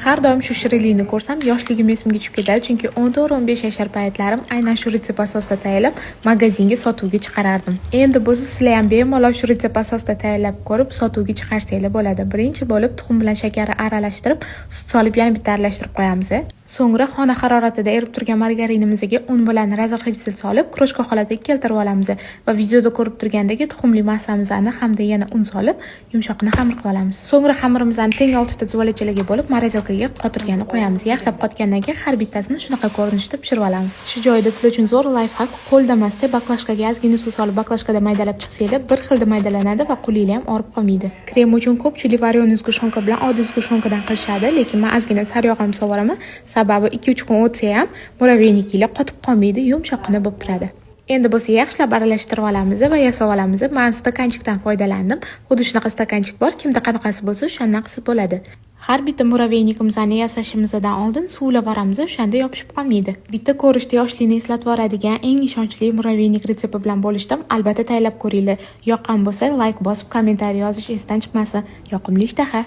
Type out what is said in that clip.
Har doim shu shirinlikni ko'rsam, yoshligim esimga tushib ketadi, chunki 14-15 yashar paytlarim aynan shu retsept asosida tayyorlab, magazinga sotuvga chiqarardim. Endi bo'lsa sizlar ham bemalol shu retsept asosida tayyorlab ko'rib, sotuvga chiqarsanglar bo'ladi. Birinchi bo'lib tuxum bilan shakarni aralashtirib, sut solib yana bitta aralashtirib qo'yamiz. So'ngra xona haroratida erib turgan margarinimizga un bilan разрыхлитель solib, крошка holatiga keltirib olamiz va videoda ko'rib turgandek tuxumli massamizni hamda yana un solib, yumshoqqina xamir qilib olamiz. So'ngra xamirimizni teng oltita zuvalachalarga bo'lib, морозилка ga qotirgani qo'yamiz. Yaxshilab qotgandan keyin har bittasini shunaqa ko'rinishda pishirib olamiz. Shu joyda sizlar uchun zo'r лайфхак: qo'lda emasda, баклажка ga ozgina suv solib, баклажка da maydalab chiqsanglar, bir xilda maydalanadi va qo'linglar ham og'rib qolmaydi. Krem uchun ko'pchilik варёный сгущёнка bilan oddiy сгущёнка dan qilishadi, lekin men ozgina sariyog' ham solvoraman. Sababi 2-3 kun o'tsa ham муравейник inglar qotib qolmaydi, yumshoqqina bo'lib turadi. Endi bo'lsa yaxshilab aralashtirib olamiz va yasab olamiz. Men стаканчик dan foydalandim. Xuddi shunaqa стаканчик bor, kimda qanaqasi bo'lsa, o'shandan qilsa bo'ladi. Har bitta муравейник imizni yasashimizdan oldin suvlab yuboramiz, o'shanda yopishib qolmaydi. Bitta ko'rishda yoshlikni eslatib yuboradigan eng ishonchli муравейник retsepti bilan bo'lishdim. Albatta tayyorlab ko'ringlar. Yoqqan bo'lsa, layk bosib, kommentariy yozish esdan chiqmasin. Yoqimli ishtaha.